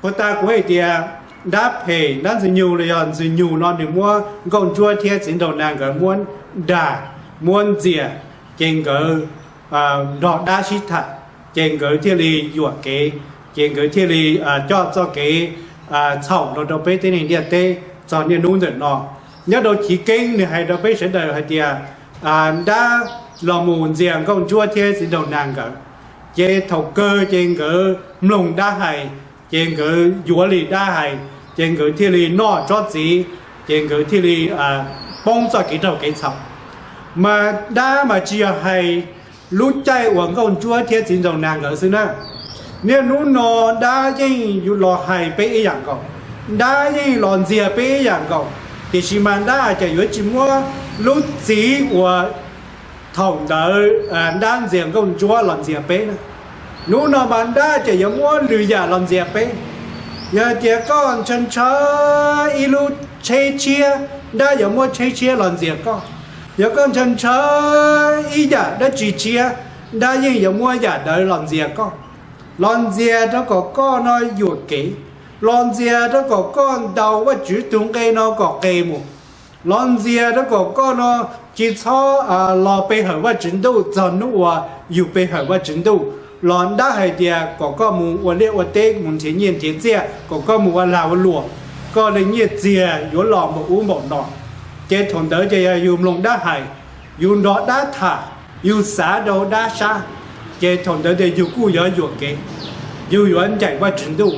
Puag ta kuv hais tias dab phem dab Ntxwg Nyug los yog Ntxwg Nyug no nws muab Nkauj Ntsuab thiab Txiv Nraug Nag nkawd muab dag, muab ntxias, ces nkawd nrog dab sib tham, ces nkawd thiaj li yuam kev, ces nkawd thiaj li coj txoj kev txhaum los rau peb tib neeg ntiaj teb txog niaj hnub ntawm no. Nyob rau chiv keeb nws hais rau peb sawv daws hais tias dab los mus ntxias Nkauj Ntsuab thiab Txiv Nraug Nag nkawd, ces thaum kawg ces nkawd mloog dab hais, ces nkawd yuav li dab hais, ces nkawd thiaj li noj tsob txiv, ces nkawd thiaj li poob txoj kev raug kev txhaum. Mas dab mas tsis yog hais lub caij uas Nkauj Ntsuab thiab Txiv Nraug Nag nkawd xwb na. Niaj hnub no dab yeej los hais peb ib yam nkaus, dab yeej los ntxias peb ib yam nkaus, tiam sis mas dab cas yuav tsis muab lub txiv uas thaum ntawd dab ntxias Nkauj Ntsuab los ntxias peb na. Hnub no mas dab ces yuav muab lwm yam los ntxias peb. Yog hais tias koj ntshaw ntshaw ib lub tsheb tshiab, dab yuav muab tsheb tshiab los ntxias koj. Yog koj ntshaw ntshaw ib yam dab tsi tshiab, dab yeej yuav muab yam ntawd los ntxias koj. Los ntxias rau kom koj no yuam kev, los ntxias rau kom koj ntaus Vajtswv tus nqe no kom qes mus, los ntxias rau kom koj no tsis txhob los pe hawm Vajtswv ntuj txog hnub uas yus pe hawm Vajtswv ntuj, los dab hais tias kom koj mus ua liaj ua teb mus nrhiav nyiaj nrhiav txiaj, kom koj mus ua lag ua luam, koj li nyiaj txiag yuav los npaum ub npaum no. Ces thaum ntawd ces yog yus mloog dab hais, yus nrog dab tham, yus xav rau dab sab, ces thaum ntawd ces yus kuj yuav yuam kev, yus yuav ncaim Vajtswv ntuj,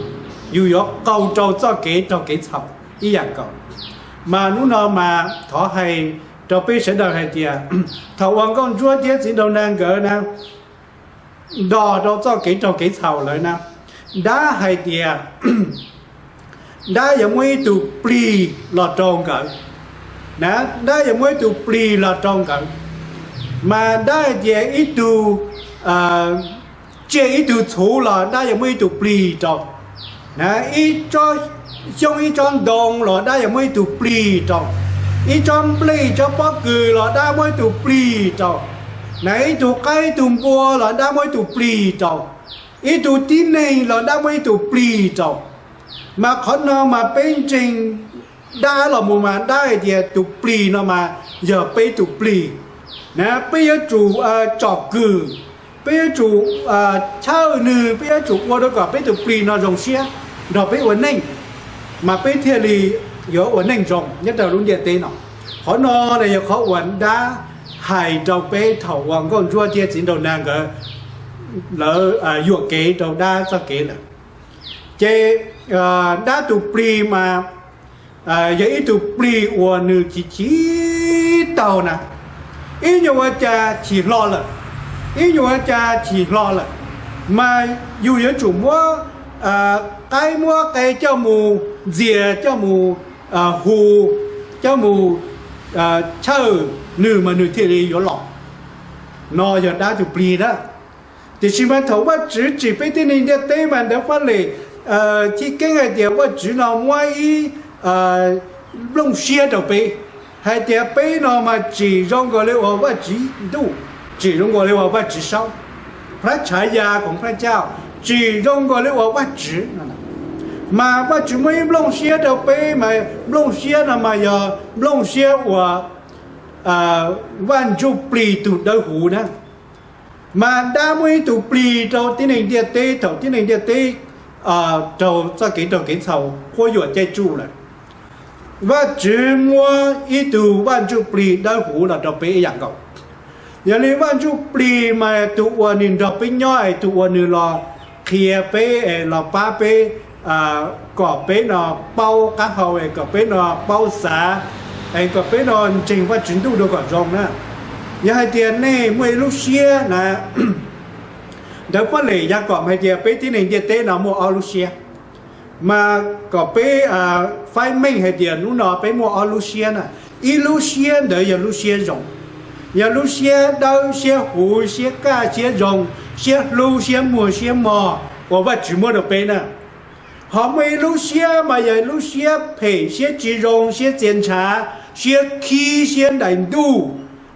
yus yuav qaug rau txoj kev raug kev txhaum ib yam nkaus. Mas hnub no mas thov hais rau peb sawv daws hais tias thaum uas Nkauj Ntsuab thiab Txiv Nraug Nag nkawd na nrog rau txoj kev raug kev txhaum lawm na, dab hais tias dab yuav muab ib tug plig los rau nkawd, na, dab yuav muab ib tug plig los rau nkawd. Mas dab hais tias ib tug tsiaj ib tug txhuv los dab yuav muab ib tug plig rau, na, ib tsob xyoob ib tsob ntoo los dab yuav muab ib tug plig rau, ib tsob nplej tsob pob kws los dab muab ib tug plig rau, na, ib tug qaib ib tug npua los dab muab ib tug plig rau, ib tug tib neeg los dab muab ib tug plig rau. Mas qhov no mas peb ntseeg dab los mus mas dab hais tias tus plig no mas yog peb tus plig, na, peb yuav tsum tsom kwm, peb yuav tsum chawj nws, peb yuav tsum ua rau kom peb tus plig no zoo siab nrog peb ua neej, mas peb thiaj li yuav ua neej zoo nyob rau lub ntiaj teb no. Qhov no yog qhov uas dab hais rau peb thaum uas Nkauj Ntsuab thiab Txiv Nraug Nag nkawd lawv yuam kev rau dab txoj kev lawm. Ces dab tus plig mas yog ib tug plig uas nws chim chim taug na, ib nyuag ua cas chim hlo lawm, ib nyuag ua cas chim hlo lawm, mas yus yuav tsum muab qaib muab qe coj mus ntxias, coj mus hu, coj mus chawj nws mas nws thiaj li yuav los. No yog dab tus plig na. Tiam sis mas thaum Vajtswv tsim peb tib neeg ntiaj teb mas ntawv fab lem chiv keeb hais tias Vajtswv no muab ib nplooj siab rau peb, hais tias peb no mas tsim zoo nkaus li uas Vajtswv ntuj, tsim zoo nkaus li uas Vajtswv saub, พระฉายาของพระเจ้า, tsim zoo nkaus li uas Vajtswv. Mas Vajtswv muab ib nplooj siab rau peb mas nplooj siab no mas yog nplooj siab uas Vaj Ntsuj Plig tus dawb huv na. Mas dab muab ib tug plig rau tib neeg ntiaj teb thaum tib neeg ntiaj teb raug txoj kev raug kev txhaum quab yuam caij tsuj lawm. Vajtswv muab ib tug Vaj Ntsuj Plig dawb huv los rau peb ib yam nkaus. Yog li Vaj Ntsuj Plig mas tus uas nws nrog peb nyob es tus uas nws los qhia peb es los pab peb kom peb no paub qab hau es kom peb no paub xav es kom peb no ntseeg Vajtswv ntuj dua kom zoo na. Yog hais tias nej muaj ib lub siab na, ntawv fab lem Yakob hais tias peb tib neeg ntiaj teb no muaj ob lub siab. Mas kom peb faib meej hais tias hnub no peb muaj ob lub siab na. Ib lub siab ntawd yog lub siab zoo, yog lub siab dawb siab huv siab kaj siab zoo, siab hlub siab muag siab mog uas Vajtswv muab rau peb na. Ho muaj ib lub siab mas yog lub siab phem siab tsis zoo siab txias ntshav siab khib siab ntais ntuj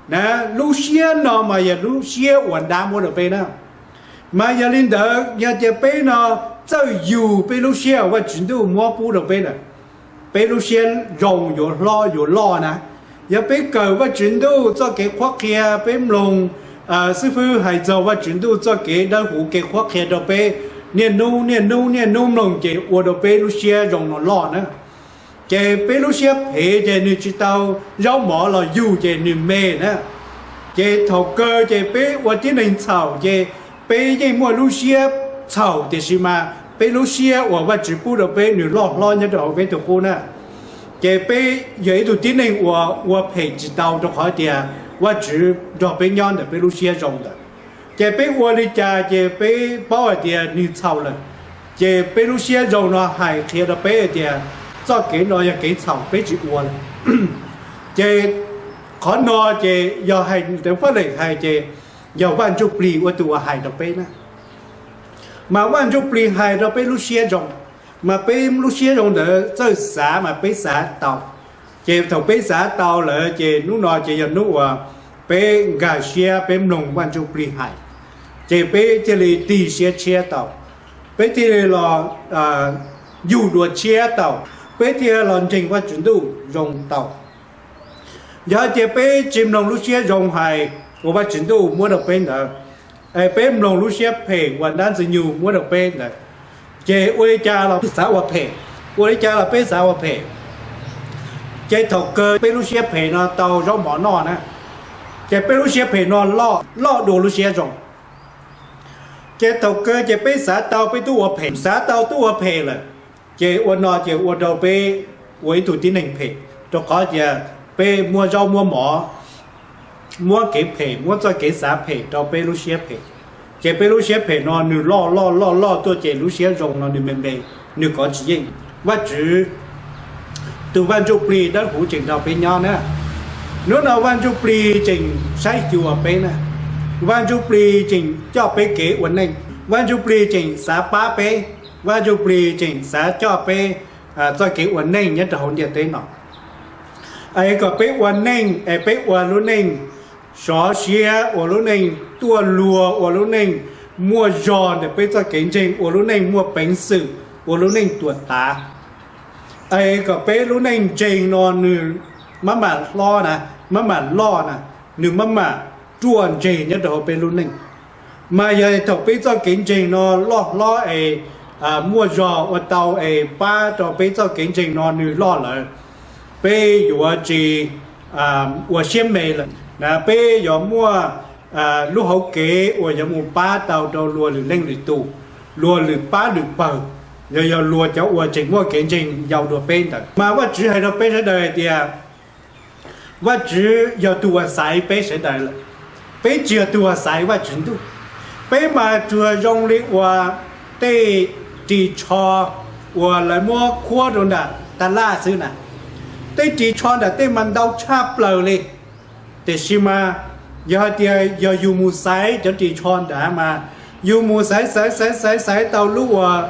na. Lub siab no mas yog lub siab uas dab muab rau peb na. Mas yog li ntawd yog tias peb no Txawj yug peb lub siab uas Vajtswv Ntuj muab pub rau peb ntawd, peb lub siab zoo yuav hlob yuav loj na. Yog peb kawm Vajtswv Ntuj txoj kev qhuab qhia, peb mloog xib fwb hais txog Vajtswv Ntuj txoj kev dawb huv kev qhuab qhia rau peb niaj hnub niaj hnub niaj hnub mloog ces ua rau peb lub siab zoo no loj na. Ces peb lub siab phem ces nws tsis tau zaub mov los yug ces nws me na. Ces thaum kawg ces peb ua tib neeg txhaum ces peb yeej muaj lub siab txhaum, tiam sis mas peb lub siab uas Vajtswv pub rau peb nws loj hlob nyob rau hauv peb tus qub na. Ces peb yog ib tug tib neeg uas ua phem tsis tau rau qhov tias Vajtswv nrog peb nyob ntawm peb lub siab zoo ntawd. Ces peb ua li cas ces peb paub hais tias nws txhaum lawm, ces peb lub siab zoo no hais qhia rau peb hais tias txoj kev no yog kev txhaum, peb tsis ua lawm. Ces qhov no ces yog hais ntawm faj lem hais ces yog Vaj Ntsujplig ua tus uas hais rau peb na. Mas Vaj Ntsujplig hais rau peb lub siab zoo, mas peb lub siab zoo ntawd txawj xav mas peb xav tau. Ces thaum peb xav tau lawm ces hnub no ces yog hnub uas peb nkag siab peb mloog Vaj Ntsujplig hais, ces peb thiaj li tig siab tshiab tau, peb thiaj li los yug dua tshiab tau, peb thiaj los ntseeg Vaj Tswv Ntuj zoo tau. Yog hais tias peb tsis mloog lub siab zoo hais uas Vaj Tswv Ntuj muab rau peb ntawd, es peb mloog lub siab phem uas dab Ntxwg Nyoog muab rau peb ntawd, ces ua li cas los xav ua phem, ua li cas los peb xav ua phem. Ces thaum kawg peb lub siab phem no tau zaub mov noj na, ces peb lub siab phem no loj dua lub siab zoo. Ces thaum kawg ces peb xav tau peb tub ua phem, xav tau tub ua phem lawm, ces ua no ces ua rau peb ua ib tug tib neeg phem, rau qhov tias peb muab zaub muab mov, muab kev phem, muab txoj kev xav phem rau peb lub siab phem. Ces peb lub siab phem no nws loj loj loj loj tuaj ces lub siab zoo no nws me me, nws kov tsis yeej. Vajtswv tus Vaj Ntsujplig dawb huv tseem nrog peb nyob na. Hnub no Vaj Ntsujplig tseem saib xyuas peb na. Vaj Ntsujplig tseem coj peb kev ua neej, Vaj Ntsujplig tseem xav pab peb, Vaj Ntsujplig tseem xav coj peb txoj kev ua neej nyob rau hauv ntiaj teb no. Es kom peb ua neej es peb ua lub neej sov siab, ua lub neej tuaj luag, ua lub neej muaj zog ntawm peb txoj kev ntseeg, ua lub neej muaj peev xwm, ua lub neej tuam tav. Es kom peb lub neej ntseeg no nws maj mam hlob na, maj mam loj na, nws maj mam ruaj ntseg nyob rau hauv peb lub neej. Mas yog thaum peb txoj kev ntseeg no loj hlob es muaj zog ua tau es pab rau peb txoj kev ntseeg no nws loj lawm, peb yuav tsis ua siab me lawm na, peb yuav muaj lub hauv kev uas yuav mus pab tau rau luag lwm leej lwm tus, luag lwm pab lwm pawg, yog yog luag cov uas tseem muaj kev ntseeg yau dua peb ntawd. Mas Vajtswv hais rau peb sawv daws hais tias Vajtswv yog tus uas xaiv peb sawv daws lawm, peb tsis yog tus uas xaiv Vajtswv Ntuj. Peb mas tsuas zoo li uas tej ris tsho uas lawv muab khuab rau nram tas laj xwb na. Tej ris tsho nram tej mas ntau tshaj plaws li. Tiam sis mas yog hais tias yog yus mus xaiv cov ris tsho nrad mas yus mus xaiv xaiv xaiv xaiv xaiv tau lub uas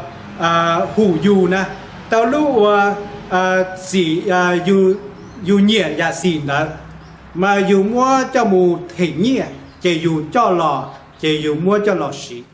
hum yus na, tau lub uas xim, yus nyiam yam xim ntawd, mas yus muab coj mus them nyiaj ces yus coj los ces yus muab coj los siv.